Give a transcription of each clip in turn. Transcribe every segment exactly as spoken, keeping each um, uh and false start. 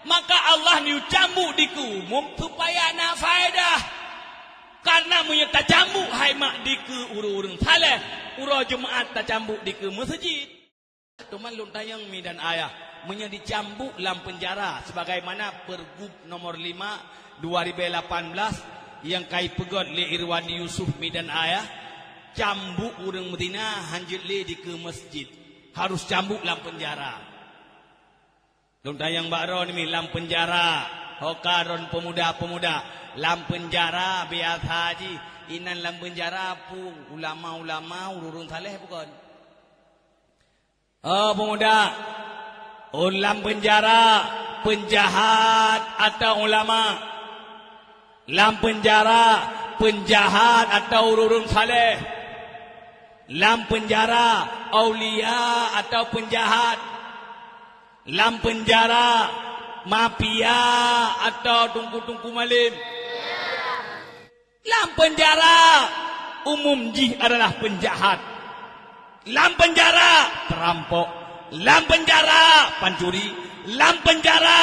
Maka Allah neuyue cambuk dikeue umum supaya na faedah. Karena meunyoe tacambuk hai mak dikeue ureuëng-ureuëng saleh, uroe Jumaat tacambuk dikeue meuseujid. Teuma lôn tanyong mi dan ayah, meunyoe dicambuk lam peunjara sebagaimana Pergub nomor lima dua ribu lapan belas nyang ka ipeugét lé Irwandi Yusuf mi dan ayah, cambuk ureuëng meuzina hanjeuet lé dikeue meuseujid, harus cambuk lam peunjara. Lôn tanyong bak droeneuh mi lam peunjara, ho ka droeneuh peumuda-peumuda, lam peunjara biasa jih, inan lam peunjara peue ulama-ulama, ureuëng-ureuëng saleh bukon? Oh, peumuda, oh, lam peunjara peunjahat atau ulama? Lam peunjara peunjahat atau ureuëng saleh? Lam peunjara aulia atau peunjahat? Lam peunjara mafia atau teungku-teungku malem? Lam peunjara umum jih adalah peunjahat. Lam peunjara perampok. Lam peunjara pancuri. Lam peunjara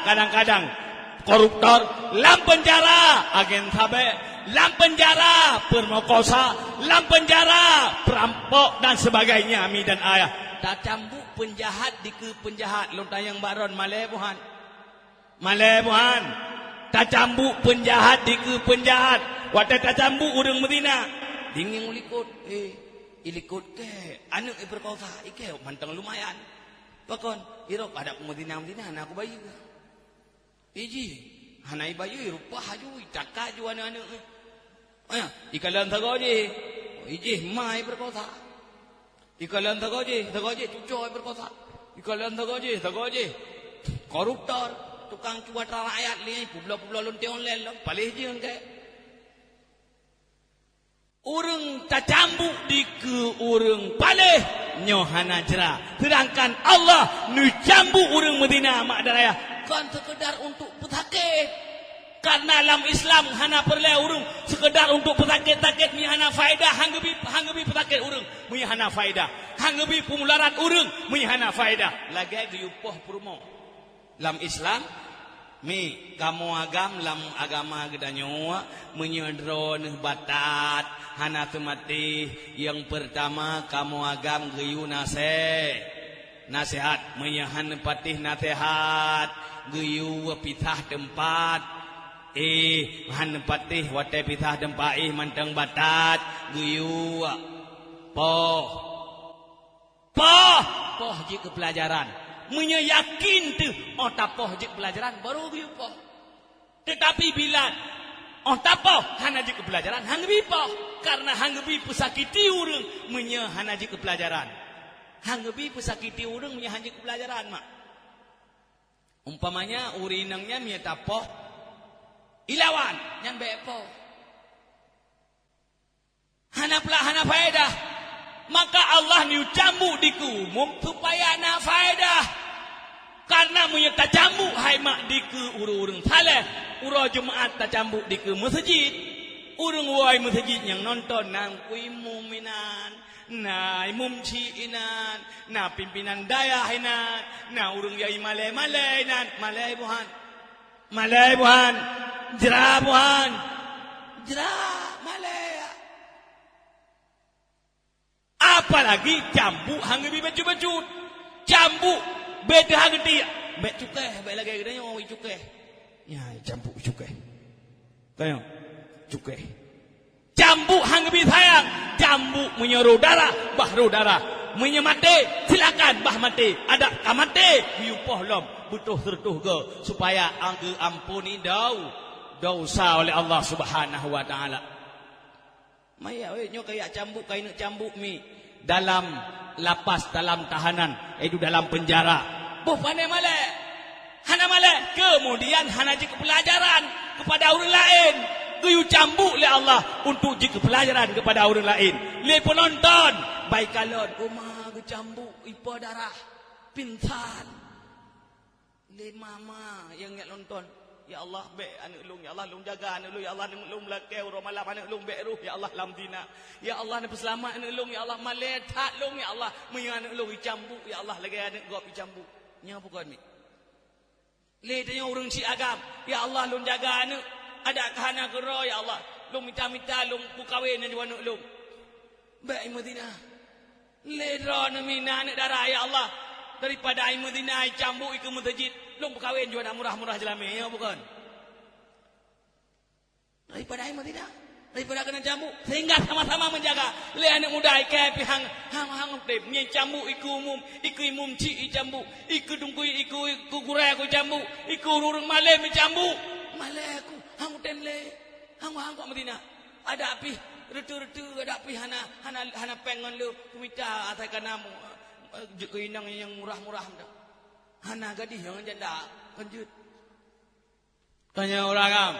kadang-kadang koruptor. Lam peunjara agen sabé. Lam peunjara pemerkosa. Lam peunjara perampok dan sebagainya, mi dan ayah. Tacambuk peunjahat dikeue peunjahat. Lôn tanyong bak droeneuh, malée buhan? Malée buhan, tacambuk peunjahat dikeue peunjahat. Watée tacambuk ureuëng meuzina, dingeng u likot, eh, i likot keu aneuëk ipeurkosa, ikeu mantong lumayan. Pakon, irok adak meuzina-meuzina hana kubayeue. Ijih, hana ibayeue, irupah aju, itakat aju aneuëk-aneuëk, eh. Ayah, ikalon sagoe jih, ijih ma ipeurkosa. Ikalon sagoe jih, sagoe jih cucoe ipeurkosa. Ikalon sagoe jih, sagoe jih koruptor, tukang cuba atra rakyat lé, publoe-publoe lonte online lom, paléh jeueng keu. Ureuëng tacambuk dikeue ureuëng paléh nyoe hana jra. Seudangkan Allah neucambuk ureuëng meuzina mak dan ayah kon seukeudar untuk peusakét. Karena lam Islam hana peureulée ureuëng seukeudar untuk peusakét-sakét meunyoe hana faedah, han geubi, han geubi peusakét ureuëng meunyoe hana faedah, han geubi peumularat ureuëng meunyoe hana faedah. Lagée geuyue poh peurumoh. Lam Islam, mi, kamoe agam lam agama geutanyoe, meunyoe droeneuh batat hana teumatéh, nyang peurtama kamoe agam geuyue nasé-, naseuhat, meunyoe han neupatéh naseuhat, geuyue pisah teumpat. Eh, han neupatéh watée pisah teumpat, eh, mantong batat, geuyue poh. Poh, poh jeuet keu peulajaran. Meunyoe yakin teuh, oh tapoh jeuet keu peulajaran, baru geuyue poh. Teutapi bila oh tapoh hana jeuet keu peulajaran, han geubi poh, kareuna han geubi peusakiti ureuëng meunyoe hana jeuet keu peulajaran. Han geubi peusakiti ureuëng meunyoe han jeuet keu peulajaran, mak. Umpamanya, ureuëng inong nyan meunyoe tapoh ilawan, nyan bék poh. Hana pla-, hana faedah. Maka Allah neuyue cambuk dikeue umum supaya na faedah. Kareuna meunyoe tacambuk hai mak dikeue ureuëng-ureuëng saleh, uroe Jumaat tacambuk dikeue meuseujid, ureuëng woe meuseujid nyang nonton na teungku imum inan, na imum chik inan, na pimpinan dayah inan, na ureuëng nyang malée-malée inan, malée buhan. Malée buhan, jra buhan, jra malée. Apalagi cambuk han geubi bacut-bacut. Cambuk bék teuhah geuti, bék cukéh, bék lagée geutanyoe cukéh. Nyan cambuk cukéh. Tanyoe cukéh. Cambuk han geubi sayang. Cambuk meunyoe roh darah, bah roh darah. Meunyoe maté, silakan bah maté. Adak ka maté, geuyue poh lom, beutoh sireutoh goe, supaya geuamponi dau-, dosa oleh Allah Subhanahu wa Taala. Maya weh, nyoe kajak cambuk, kaineuk cambuk mi dalam lapas, dalam tahanan, yaitu dalam penjara. Boh pane malée. Hana malée, kemudian hana jeuet keu peulajaran keupada ureuëng laén. Geuyue cambuk lé Allah untuk jeuet keu peulajaran keupada ureuëng laén. Lé peunonton, bai kalon, uma geucambuk, ipoh darah, pingsan. Lé mama nyang nyak nonton, "Ya Allah, bék aneuëk lôn, ya Allah, lôn jaga aneuëk lôn, ya Allah, aneuëk lôn meulakée uroe malam, aneuëk lôn bék roh, ya Allah, lam zina. Ya Allah, neupeuseulamat aneuëk lôn, ya Allah, malée that lôn, ya Allah, meunyoe aneuëk lôn icambuk, ya Allah, lagée aneuëk gob icambuk." Nyoe bukon mi. Lé tanyoe ureuëng syiek agam, "Ya Allah, lôn jaga aneuëk, adak ka hana keudroe, ya Allah. Lôn mita-mita lôn peukawen ngon aneuk lôn." Bék i Madinah. Lé droeneuh mina aneuëk dara, "Ya Allah, daripada i Madinah i cambuk i keu meuseujid, lôn peukawen ju aneuk murah-murah jeulamé," ya bukon? Daripada i Madinah, daripada keunan cambuk, sehingga sama-sama menjaga. Lé aneuëk muda i kée pih hang, hang, hang udeb. Nyan cambuk i keu umum, i keu imum cik i cambuk, i keu teungku, i keu, i keu gurée ku cambuk, i keu ureuëng malém i cambuk. Malée ku, hang udeb lé, hang, hang kok Madinah. Adak pih reuteu-reuteu, adak pih hana, hana, hana péng ngon lé, kumita asai kana mu, eh, jeuet keu inong nyang murah-murah mantong. Hana gadih nyang janda, kon jeuet. Tanya ureuëng agam,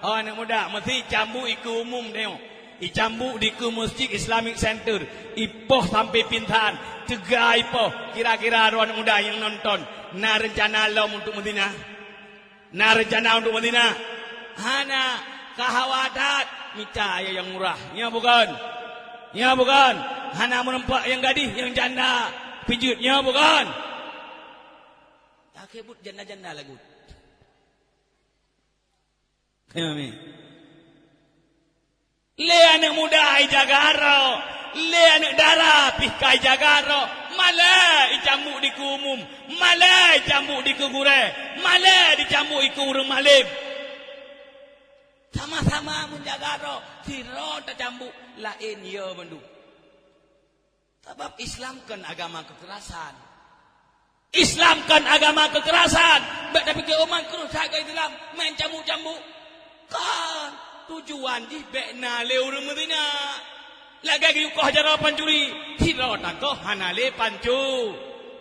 "Oh, aneuëk muda, meusi cambuk i keu umum tanyoe. I cambuk di keu Masjid Islamic Center, i poh sampai pingsan, teuga i poh. Kira-kira droe aneuëk muda nyang nonton, na reuncana lom untuk Madinah? Na reuncana untuk Madinah?" Hana, ka hawa that, mita ya nyang murah. Nya bukon? Nya bukon? Hana meureumpok nyang gadih, nyang janda, pijeuet, nya bukon? Akhé buet janda-janda lagut. Kami. Lé aneuëk muda i jaga droe, lé aneuëk dara pih ka i jaga droe, malée i cambuk di keu umum, malée i cambuk di keu gurée, malée di cambuk i keu ureuëng malém. Sama-sama menjaga droe, sidroe tacambuk, laén yo bandum. Sabab Islam kon agama kekerasan. Islam kon agama kekerasan. Bék tapike umat kreueh that keu Islam, main cambuk-cambuk. Kon, tujuan jih bék na lé ureuëng meuzina. Lagée geuyue koh jaroe pancuri, sidroe takoh hana lé pancu-,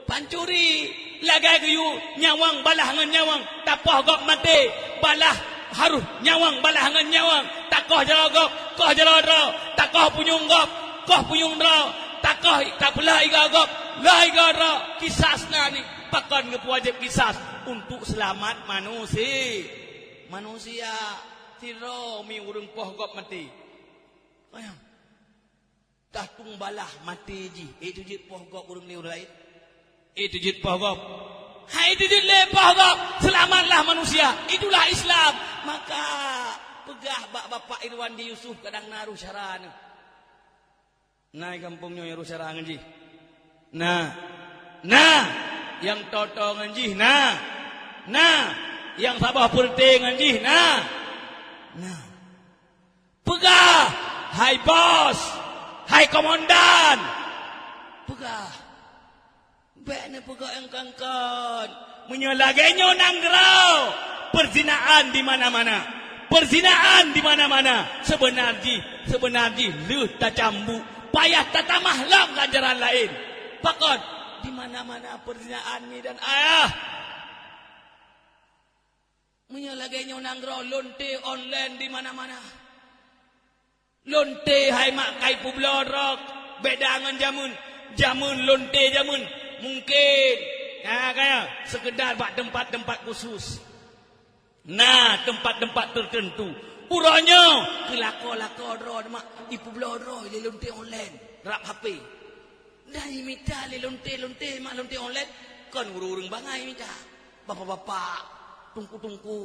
pancuri. Lagée geuyue nyawöng balah ngon nyawöng, tapoh gob maté, balah harôh nyawöng balah ngon nyawöng, takoh jaroe gob, koh jaroe droe, takoh punyueng gob, koh punyueng droe, takoh tapeulhah igoe gob, lhah igoe droe, kisas na ni, pakon geupeuwajéb kisas? Untuk seulamat manusi-, manusia. Sidroe mi ureuëng poh gob maté. Bayang. Tatung balah maté jih, eh, itu jeuet poh gob ureuëng lé ureuëng laén. Eh, itu jeuet poh gob. Hai itu jeuet lé poh gob, selamatlah manusia. Itulah Islam. Maka peugah bak Bapak Irwandi Yusuf kadang na roh syara nyoe. Na i gampông nyoe roh syara ngon jih? Na. Na. Nyang toto ngon jih na. Na. Nyang saboh peureuté ngon jih na. Na. Peugah, hai bos, hai komandan. Peugah. Bék neupeugah nyang kon-kon. Meunyoe lagée nyoe nanggroe, perzinaan di mana-mana. Perzinaan di mana-mana. Seubeuna jih, seubeuna jih lheueh tacambuk, payah tatamah lom ganjaran laén. Pakon? Di mana-mana perzinaan, mi dan ayah. Meunyoe lagée nyoe nanggroe, lonte online di mana-mana. Lonte hai mak kai peubloe droe, beda ngon jameun. Jameun lonte jameun. Mungken, ha, kaya, sekedar bak tempat-tempat khusus. Na tempat-tempat tertentu. Uroe nyoe, keu lakoe-lakoe droe mak ipeubloe droe lé lonte online, rab H P. Dan imita lé lonte-lonte mak lonte online, kon ureuëng-ureuëng bangai imita. Bapak-bapak, teungku-teungku.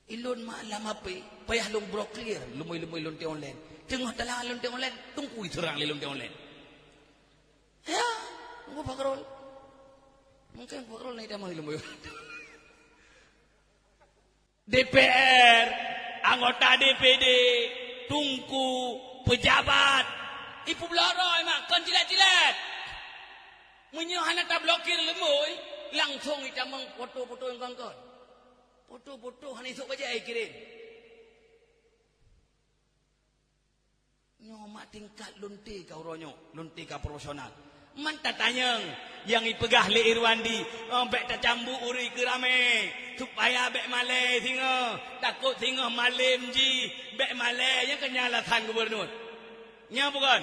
Ilôn mak lam H P, payah lôn blokir leumoi-leumoi lonte online. Teungoh talang lonte online, teungku iseurang lé lonte online. Ya, Teungku Fakrul. Mungken Fakrul na itamah leumoi. D P R, anggota D P D, teungku, pejabat. Ipeubloe droe mak, kon jilat-jilat. Meunyoe hana tablokir leumoi, langsong itamong foto-foto nyang kon-kon. Foto-foto hana isok bajée ikirém. Nyoe mak tingkat lonte ka uroe nyoe, lonte ka profesional. Man tatanyong nyang ipeugah lé Irwandi, "Oh, bék tacambuk ureuëng keu ramé, supaya bék malée singoh, takot singoh malém jih, bék malée," nyan keuh nyan alasan gubunur. Nyan bukon?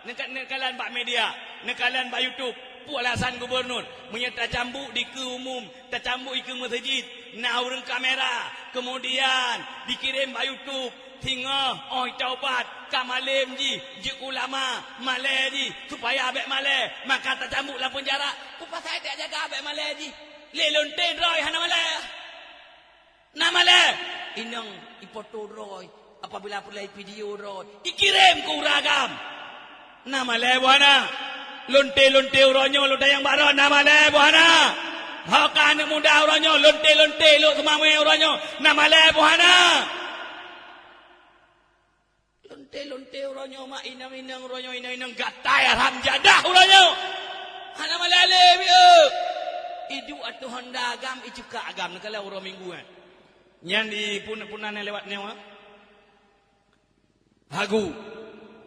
Neuka-, neukalon bak media, neukalon bak YouTube. Peue alasan gubunur? Meunyoe tacambuk dikeue umum, tacambuk dikeue meuseujid, na ureuëng kamera, keumudian dikirém bak YouTube, singoh óh taubat, ka malém jih, jeuet keu ulama, malée jih, supaya bék malée, maka tacambuk lam peunjara. Peue pasai tajak jaga bék malée jih? Lé lonte droe hana malèe. Na malèe. Inong ipoto droe, apabila peureulèe video droe, ikirém keu ureueng agam. Na malèe boh hana. Lonte-lonte uroe nyoe lôn tanyong bak droe, na malèe boh hana. Ho ka aneuk muda uroe nyoe, lonte-lonte lôn seumamé uroe nyoe, na malèe boh hana. Lonte-lonte uroe nyoe mak, inong-inong uroe nyoe, inong-inong gatai haram jadah uroe nyoe. Hana malèe lé, bieu. Iduek ateueh honda agam, icuka agam, neukalon uroe minggu, eh. Nyan di pun-, pun na lewat nyoe, eh. Hagu.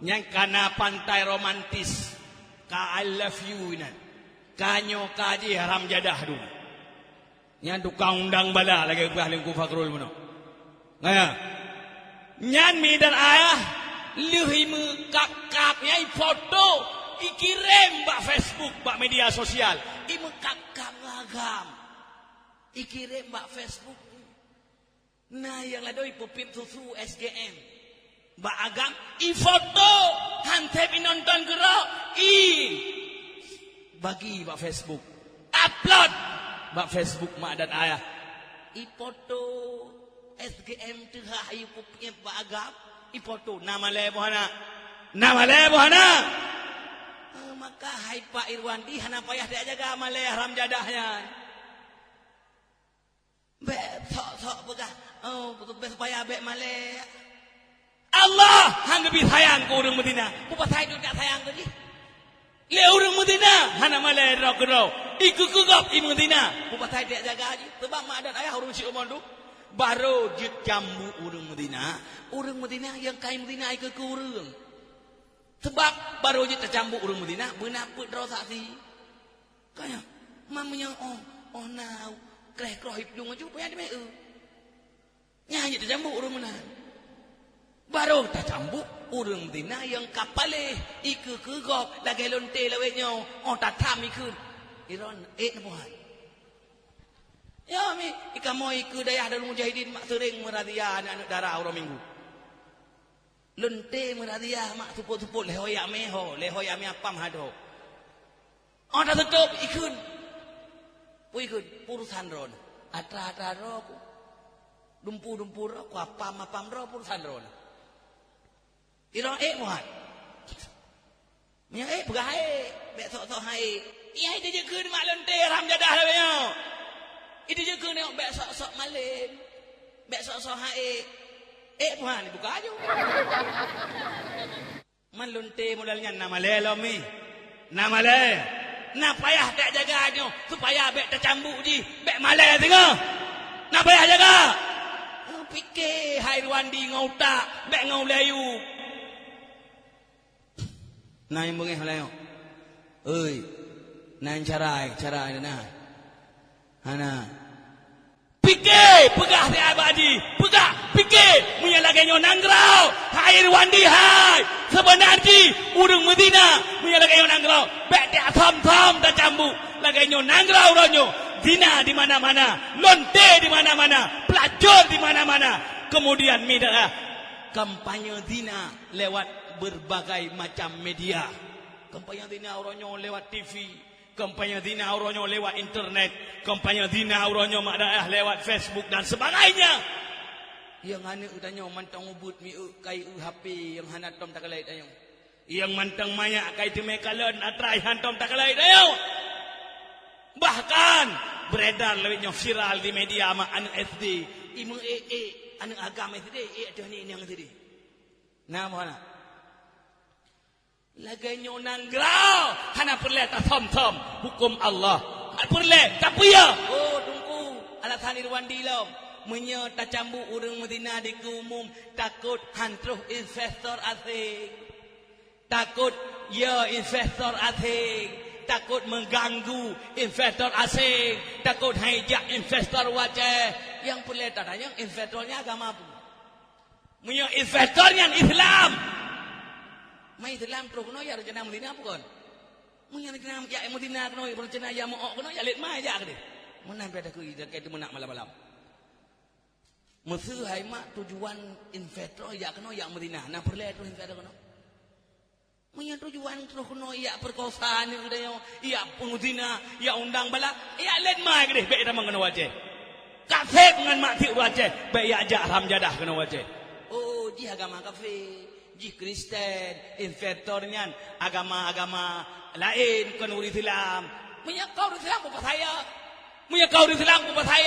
Nyan ka na pantai romantis. Ka I love you inan. Ka nyoe ka jih haram jadah dum. Nyan tukang undang bala lagèe peugah Teungku Fakhrul meunoe. Ngaya. Nyan mi dan ayah lheueh imeukap-kap nyan ipoto, ikirém bak Facebook, bak media sosial. Imeukap-kap ngon agam. Ikirém bak Facebook. Na nyang ladôm ipeupiep susu S G M. Bak agam, ifoto, han sép inonton keudroe, i bagi bak Facebook. Upload bak Facebook mak dan ayah. Ipoto S G M teuhah ipeupiep bak agam, ipoto, na malèe boh hana. Na malèe boh hana. Eh, maka hai Pak Irwandi hana payah tajak jaga malèe haram jadah nyan. Bèk sok-sok peugah, oh, bèk supaya bèk malèe. Allah han geubri sayang keu ureueng meuzina. Peue pasai Geuh jak sayang keu jih? Lé ureueng meuzina hana malèe droe keudroe. Ikeue keu gob i meuzina. Peue pasai tajak jaga jih? Sabab mak dan ayah ureueng siumu dum. Barô jeuet cambuk ureueng meuzina. Ureueng meuzina nyang ka i meuzina ikeue keu ureueng. Sabab barô jeuet tacambuk ureueng meuzina, beuna peuet droe saksi. Ka nyan, man meunyoe oh, oh na kreh-kroh iplueng aju, peue nyang teumé eu. Nyan jeuet tacambuk ureueng meunan. Barô tacambuk ureueng meuzina nyang ka paléh, ikeue keu gob lagèe lonte lawét nyoe, oh tatham ikheun. Iron, ék neubuhan. Ya, mi, ikamoe ikeue dayah Darul Mujahidin mak seuring meurazia aneuk-aneuk dara uroe Minggu. Lonte meurazia mak seupôt-seupôt lhèe ho jak mè ho, lhèe ho jak mè apam hadôh. Oh, taseutôb ikheun. Peue ikheun? Peue urusan droeneuh. Atra-atra droe ku. Dumpu-dumpu droe ku, apam-apam droe peue urusan droeneuh. Iroe ék muhat. Meunyoe ék peugah ék, bèk sok-sok han ék. Nyan iteujeuet kheun mak lonte haram jadah lagèe nyoe. Iteujeuet kheun nyoe bèk sok-sok malém. Bèk sok-sok han ék. Ék peue han ibuka aju. Man lonte modal nyan na malèe lom mi. Na malèe. Na payah tajak jaga nyoe supaya bèk tacambuk jih, bèk malèe singoh. Na payah jaga. Pike hai Irwandi ngon utak, bèk ngon ulèe yu. Na nyang beungéh lam nyoe. Oi. Na nyang cara, cara na. Hana. Pike, peugah siat bak jih. Peugah, pike. Meunyoe lagèe nyoe nanggroe, hai Irwandi hai. Seubeuna jih, ureueng meuzina. Meunyoe lagèe nyoe nanggroe, bèk tiep thom-thom tacambuk. Lagèe nyoe nanggroe uroe nyoe. Zina di mana-mana. Lonte di mana-mana. Peulacur di mana-mana. Kemudian mi dan ayah, kampanye zina lewat berbagai macam media. Kampanye zina uroe nyoe lewat T V, kampanye zina uroe nyoe lewat internet, kampanye zina uroe nyoe mak dan ayah lewat Facebook dan sebagainya. Nyang aneuk tanyoe mantong ubit miék kai eu H P nyang hana tom takalai tanyoe. Nyang mantong manyak kai teumé kalon atra hantom takalai tanyoe. Bahkan beredar lawét nyoe viral di media mak aneuk S D. Imeuék-ék aneuk agam S D, ék ateueh nyan nyang S D. Na meuhana. Lagèe nyoe nanggroe hana peureulèe tasom-som huköm Allah. Hana peureulèe tapeuyah. Oh, Teungku, alasan Irwandi lom. Meunyoe tacambuk ureueng meuzina dikeue umum, takot han troh investor aséng. Takot ya investor aséng. Takot meuganggu investor aséng. Takot han ijak investor wacée. Nyang peureulèe tatanyong investor nyan agama peue. Meunyoe investor nyan Islam, ma Islam troh keunoe jak rencana meuzina bukon? Meunyoe rencana jak meuzina keunoe, rencana jak meu'ok keunoe, jak lét ma jak keudéh. Meunan pih takheun, takheun teumeunak malam-malam. Meuseu hai mak tujuan investor jak keunoe jak meuzina, na peureulèe troh investor keunoe? Meunyoe tujuan troh keunoe jak peukosa aneuk geutanyoe, jak peuzina, jak undang bala, jak lét mai keudeh, bék tamong keunoe u Aceh. Kaseb ngon mak tiek u Aceh, bék jak jak haram jadah keunoe u Aceh. Oh, jih agama kafé, jih Kristen, investor nyan agama-agama laén, kon ureuëng Islam. Meunyoe kon ureuëng Islam, peue pasai? Meunyoe kon ureuëng Islam, peue pasai?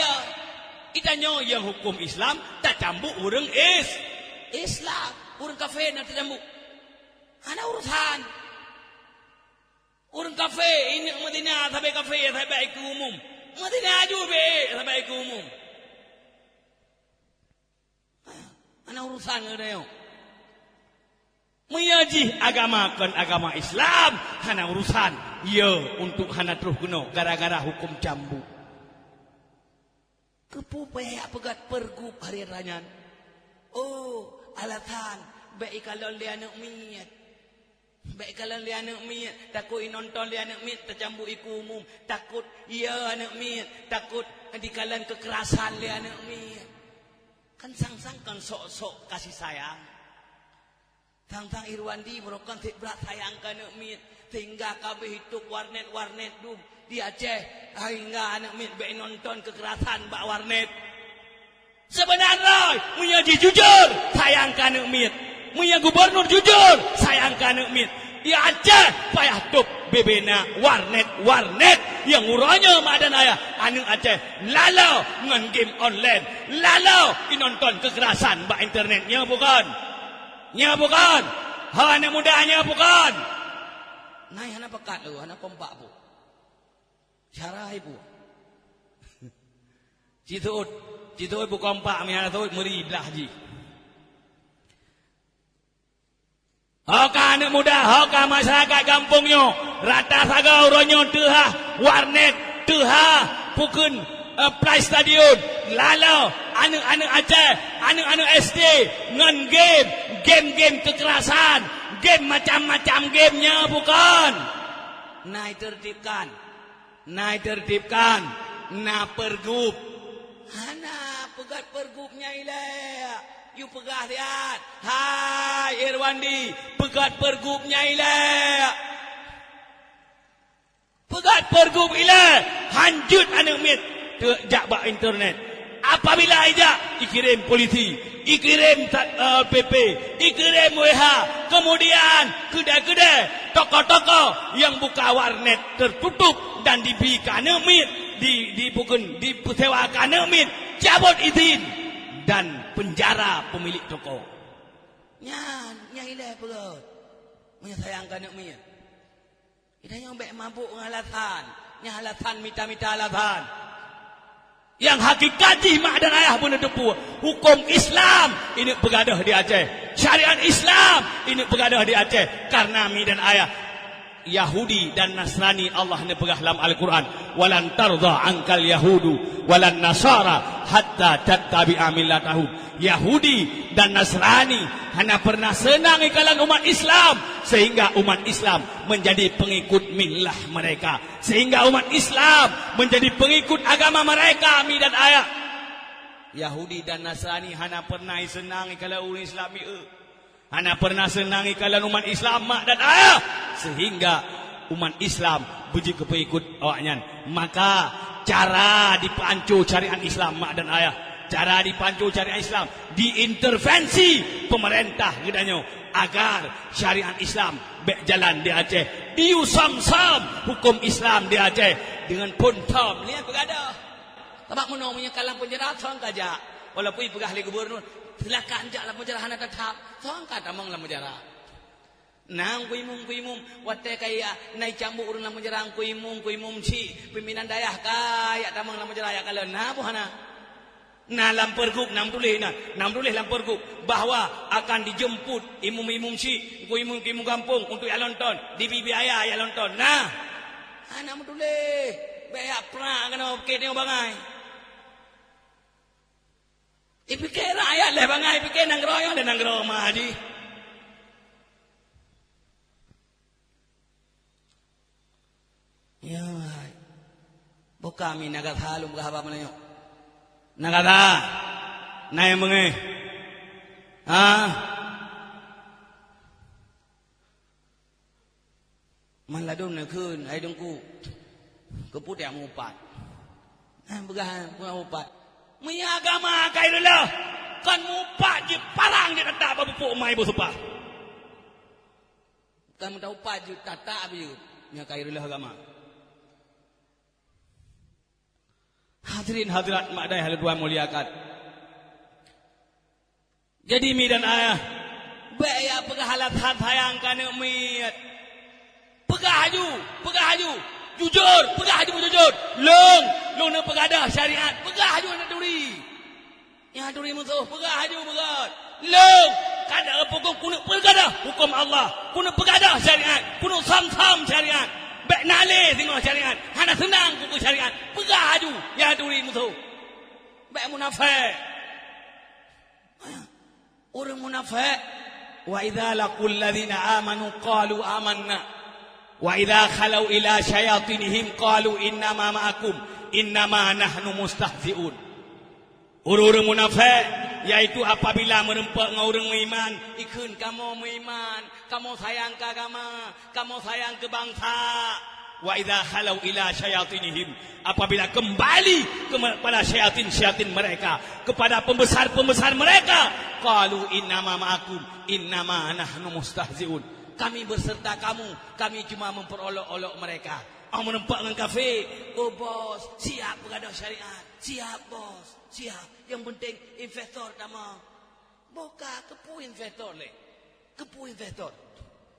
Geutanyoe nyang huköm Islam, tacambuk ureuëng is-, Islam, ureuëng kafé na tacambuk. Hana urusan. Ureuëng kafé, ineuk meuzina sabe kafé, sabe ikeue umum. Meuzina aju bék sabe ikeue umum. Hana urusan ngon nyoe. Meunyoe jih agama kon agama Islam, hana urusan. Yo, untuk hana troh keunoe gara-gara huköm cambuk. Keupeue payah peugét pergub hari raya nyan? Oh, alasan bék ikalon lé aneuk miet. Bék ikalon lé aneuk miet, takot inonton lé aneuk miet tacambuk ikeue umum, takot, ya, aneuk miet, takot dikalon kekerasan lé aneuk miet. Kan sang-sang kon sok-sok kasih sayang. Sang-sang Irwandi meurokon sit brat sayang keu aneuk miet, sehingga ka abéh itôp warnet-warnet dum di Aceh, sehingga aneuk miet bék inonton kekerasan bak warnet. Seubeuna droe, meunyoe jih jujur, sayang keu aneuk miet. Meunyoe gubunur jujur, sayang keu aneuk miet. Di Aceh payah tôp bubena warnet-warnet nyang uroe nyoe madan ayah aneuk Aceh lalo ngon game online, lalo inonton kekerasan bak internet. Nyoe bukon? Nyoe bukon? Ho aneuk muda, nyoe bukon? Nai hana pakat lé, hana kompak bu. Cara ibu. Citeuôt, citeuôt bukon pak, meuhana teuôt meuri blah jih. Ho ka aneuk muda, ho ka masyarakat gampông nyoe, rata sagoe uroe nyoe teuhah warnet, teuhah pukon, eh, play stadion, lalo aneuk-aneuk Aceh, aneuk-aneuk S D ngon game, game-game kekerasan, game macam-macam game nyoe bukon? Nai tertibkan. Na itertibkan, na pergub. Hana peugét pergub nyang ilée. Yue peugah siat. Hai Irwandi, peugét pergub nyang ilée. Peugét pergub ilée, hanjeuet aneuk miet teuk jak bak internet. Apabila ijak, ikirém polisi, ikirém sat-, eh, P P, ikirém W H, kemudian keudai-keudai, toko-toko nyang buka warnet tertutup dan dibri keu aneuk miet, di, di bukon, dipeusewa keu aneuk miet, cabot izin dan penjara pemilik toko. Nyan, nyan ilée peugét. Meunyoe sayang keu aneuk miet. Geutanyoe bék mabök ngon alasan. Nyan alasan mita-mita alasan. Nyang hakikat jih mak dan ayah beuneuteupeu, huköm Islam ineuk peugadôh di Aceh. Syariat Islam ineuk peugadôh di Aceh. Kareuna mi dan ayah, Yahudi dan Nasrani, Allah neupeugah lam Al-Quran, "Walan tardha ankal yahudu walan nasara hatta tattabi'a millatahum." Yahudi dan Nasrani hana pernah seunang ikalon umat Islam, sehingga umat Islam menjadi pengikut millah mereka, sehingga umat Islam menjadi pengikut agama mereka, mi dan ayah. Yahudi dan Nasrani hana pernah seunang ikalon ureuëng Islam, mi, eh. Hana pernah seunang ikalon umat Islam, mak dan ayah, sehingga umat Islam beujeuet keu pengikut awaknyan. Maka, cara dipeuanco syariat Islam, mak dan ayah, cara dipeuanco syariat Islam, diintervensi pemerintah geutanyoe agar syariat Islam bék jalan di Aceh. Diusam-sam huköm Islam di Aceh deungon phon thom. Nyan beugadôh. Sabab meunoe meunyoe ka lam peunjara, soe ka jak. Walaupun ipeugah lé gubunur, "Silakan jak lam peunjara, hana tatham." Soe ka tamong lam peunjara. Na Teungku Imum, Teungku Imum, watée kaya na icambuk ureuëng lam peunjara, Teungku Imum, Teungku Imum chik, pimpinan dayah ka jak tamong lam peunjara jak kalon. Na boh hana? Na lam pergub, na meutuléh na, na meutuléh lam pergub bahwa akan dijemput imum-imum chik, Teungku Imum, Teungku Imum gampông untuk jak lonton, dibri biaya jak lonton. Na. Hana meutuléh, bék jak prak keunoe, pike nyoe bangai. Ipike rakyat lé bangai, ipike nanggroe nyoe lé nanggroe ma jih. Ya. Boh kami na gata lom geuhaba meunyoe. Na gata. Na nyang beungéh. Ha? Man ladôm neukheun, hai Teungku, keupeue teuh mupat? Nah, peugah, peugah mupat. Meunyoe agama ka ireuloh, kon mupat jeuet parang jeuet tatak bak pupuk mai boh seupah. Kon meuta upat jeuet tatak bak jeuet, meunyoe ka ireuloh agama. Hadirin hadirat mak dayah lôn tuan muliakan. Jadi mi dan ayah, bèk ya peugah alasan sayang keu aneuk miet. Peugah aju, peugah aju. Jujur, peugah aju jujur. Lôn, lôn neuk peugadôh syariat. Peugah aju aneuk turi. Nyang turi musoh, peugah aju beugôt. Lôn, kada peugah keuneuk peugadôh huköm Allah, keuneuk peugadôh syariat, keuneuk sam-sam syariat. Bèk na lé singoh syariat, hana seunang keu syariat. Peugah aju nyang turi musoh. Bèk munafék. Ureuëng munafék, "Wa idza laqul ladzina amanu qalu amanna, wa idza khalau ila syayatinihim qalu innama ma'akum, innama nahnu mustahzi'un." Ureuëng-ureuëng munafék, yaitu apabila meureumpok ngon ureuëng meuiman, ikheun, "Kamoe meuiman, kamoe sayang keu agama, kamoe sayang keu bansa." "Wa idza khalau ila syayatinihim," apabila kembali kepada syayatin-syayatin mereka, kepada pembesar-pembesar mereka, "Qalu innama ma'akum, innama nahnu mustahzi'un." "Kami berserta kamu, kami cuma memperolok-olok mereka." Awak meureumpok ngon kafé, "Oh bos, siap peugadôh syariat." "Siap bos, siap. Nyang penting investor tamong." Boh ka, keupeue investor lé? Keupeue investor?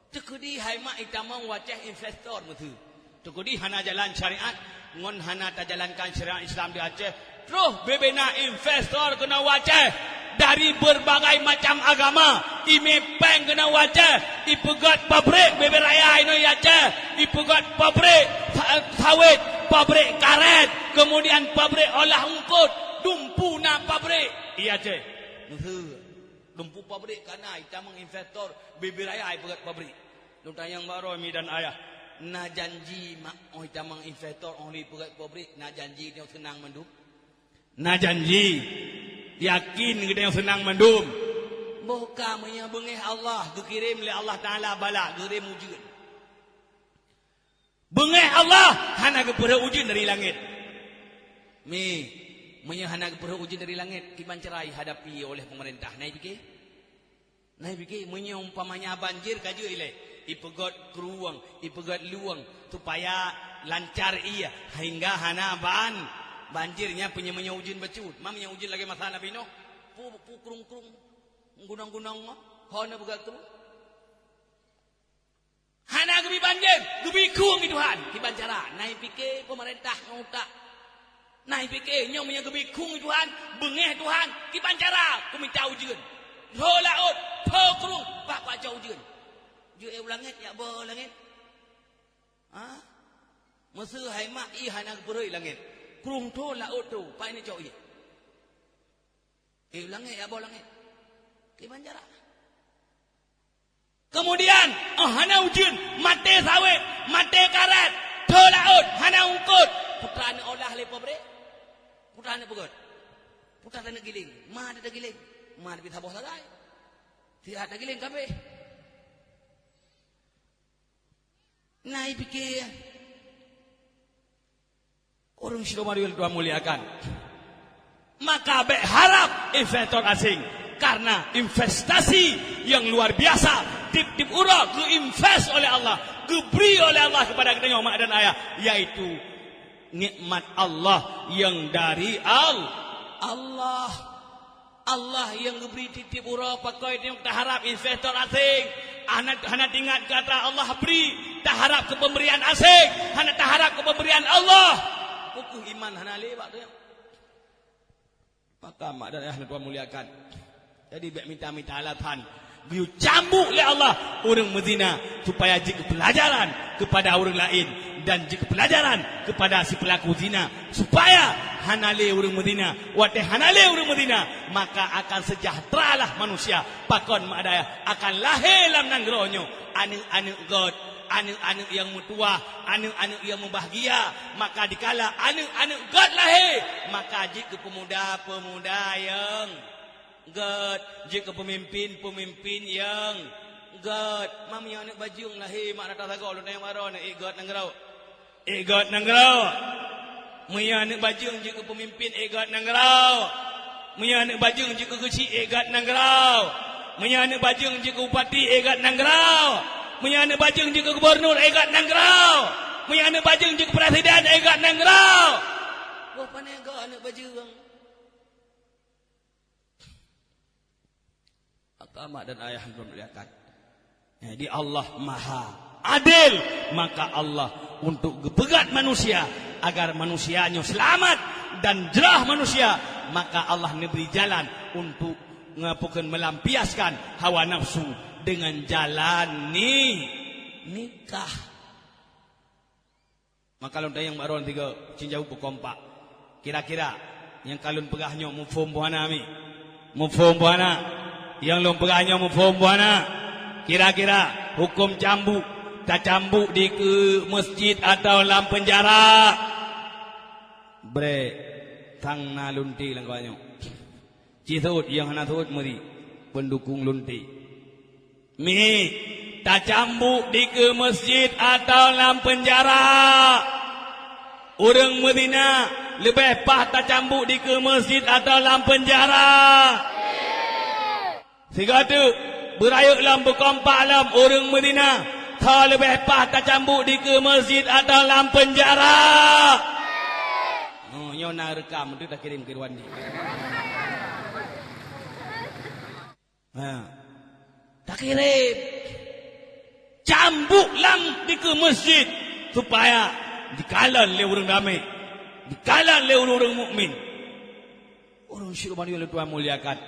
Teukeudi hai mak itamong u Aceh investor meuteue. Teukeudi hana jalan syariat, ngon hana tajalankan syariat Islam di Aceh, troh bubena investor keunoe u Aceh. Dari berbagai macam agama, imé péng keunoe u Aceh, ipeugöt pabrik bubé raya inoe i Aceh, ipeugöt pabrik sa-, sawét, pabrik karet, kemudian pabrik olah eungkôt, dumpeue na pabrik i Aceh. Meuteue. Dumpeue pabrik ka na, itamong investor, bubé raya ipeugöt pabrik. Lôn tanyong bak droe mi dan ayah, na janji mak oh itamong investor oh lheueh ipeugöt pabrik, na janji nyoe seunang mandum? Na janji, yakin geutanyoe seunang mandum? Boh ka, meunyoe beungéh Allah, geukirém lé Allah Taala bala, geukirém ujeuen. Beungéh Allah hana geupeurhot ujeuen dari langét. Mi, meunyoe hana geupeurhot ujeuen dari langét, kiban cara ihadapi oleh pemerintah? Na ipiké? Na ipiké, meunyoe umpamanya banjir ka jeuet ilée, ipeugöt krueng, ipeugöt lueng supaya lancar ie, sehingga hana ban-, banjir nyan peue nyan meunyoe ujeuen bacut. Ma meunyoe ujeuen lagée masa Nabi Nuh, peue, peue krueng-krueng, gunong-gunong, ho na peugöt krueng? Hana geubri banjir, geubri krueng lé Tuhan. Kiban cara? Na ipiké pemerintah ngon utak. Na ipiké nyoe meunyoe geubri krueng lé Tuhan, beungéh Tuhan, kiban cara kumita ujeuen. Tho laôt, tho krueng, pat-pat cok ujeuen. Jeuet u langét, jak boh langét. Ha? Meuseu hai mak ie hana geupeurhot langét. Krueng tho laôt tho, pat neucok ie. Eh, langét, jak boh langét. Kiban cara? Kemudian, oh, hana ujeuen, maté sawét, maté karet, tho laôt, hana eungkôt. Peue taneuk olah lé pabrik? Peue taneuk peugöt? Peue taneuk giléng? Ma tagiléng? Ma tabi saboh sagai? Siat tagiléng kabéh. Na ipiké. Ureuëng sidroe Tuhan muliakan. Maka bék harap investor asing, karena investasi yang luar biasa tiep-tiep uroe geu-invest oleh Allah, geubri oleh Allah kepada geutanyoe mak dan ayah, yaitu nikmat Allah yang dari Al-, Allah. Allah nyang geubri tiep-tiep uroe, pakon tanyoe taharab investor asing. Hana, hana teuingat keu atra Allah bri, taharab keu pemberian asing, hana taharab keu pemberian Allah. Peue kheueh iman hana lé bak tanyoe. Maka mak dan ayah nyang Tuhan muliakan. Jadi bék mita-mita alasan. Geuyue cambuk lé Allah ureuëng meuzina supaya jeuet keu peulajaran keupada ureuëng laén dan jeuet keu peulajaran keupada si peulaku zina, supaya hana lé ureuëng meuzina. Watée hana lé ureuëng meuzina, maka akan sejahteralah manusia. Pakon mak dan ayah? Akan lahé lam nanggroe nyoe aneuëk-aneuëk göt, aneuëk-aneuëk nyang meutuwah, aneuëk-aneuëk nyang mubahgia. Maka dikala aneuëk-aneuëk göt lahé, maka jeuet keu peumuda-peumuda nyang göt, jeuet keu peumimpén-peumimpén nyang Gét, ma meunyoe aneuk bajeueng lahé mak rata sagoe lôn tanyong baroe nyoe, ék gét nanggroe. Ék gét nanggroe. Meunyoe aneuk bajeueng jeuet keu peumimpén, ék gét nanggroe. Meunyoe aneuk bajeueng jeuet keu geuchik, ék gét nanggroe. Meunyoe aneuk bajeueng jeuet keu bupati, ék gét nanggroe. Meunyoe aneuk bajeueng jeuet keu gubernur, ék gét nanggroe. Meunyoe aneuk bajeueng jeuet keu presiden, ék gét nanggroe. Wah, pane gét aneuk bajeueng. Maka mak dan ayah yang dimuliakan. Jadi Allah Maha Adil, maka Allah untuk geupeugét manusia agar manusia nyoe selamat dan jroh manusia, maka Allah neubri jalan untuk ngeupeukeun melampiaskan hawa nafsu dengan jalan ni-, nikah. Maka lôn tanyong bak droeneuh tiga, cit jaweueb beukompak. Kira-kira nyang ka lôn peugah nyoe muphom boh hana mi? Muphom boh hana? Nyang lôn peugah nyoe muphom boh hana? Kira-kira huköm cambuk, tacambuk dikeue meuseujid atawa lam peunjara? Brek, sang na lunte lam gawat nyoe. Ci seuôt, nyang hana seuôt meuri, peundukong lunte. Mi, tacambuk dikeue meuseujid atawa lam peunjara? Ureuëng meuzina leubeh paih tacambuk dikeue meuseujid atawa lam peunjara? Sigoe teuk, beurayeuk lom, beukompak lom, ureuëng meuzina, soe leubeh paih tacambuk dikeue meuseujid atawa lam peunjara? Oh, nyoe na reukam, tu takirém keu Irwandi. Ha. Takirém. Cambuk lam dikeue meuseujid supaya jikalon lé ureuëng ramé, jikalon lé ureuëng-ureuëng mukmin. Ureuëng syedara nyang lôn tuan muliakan,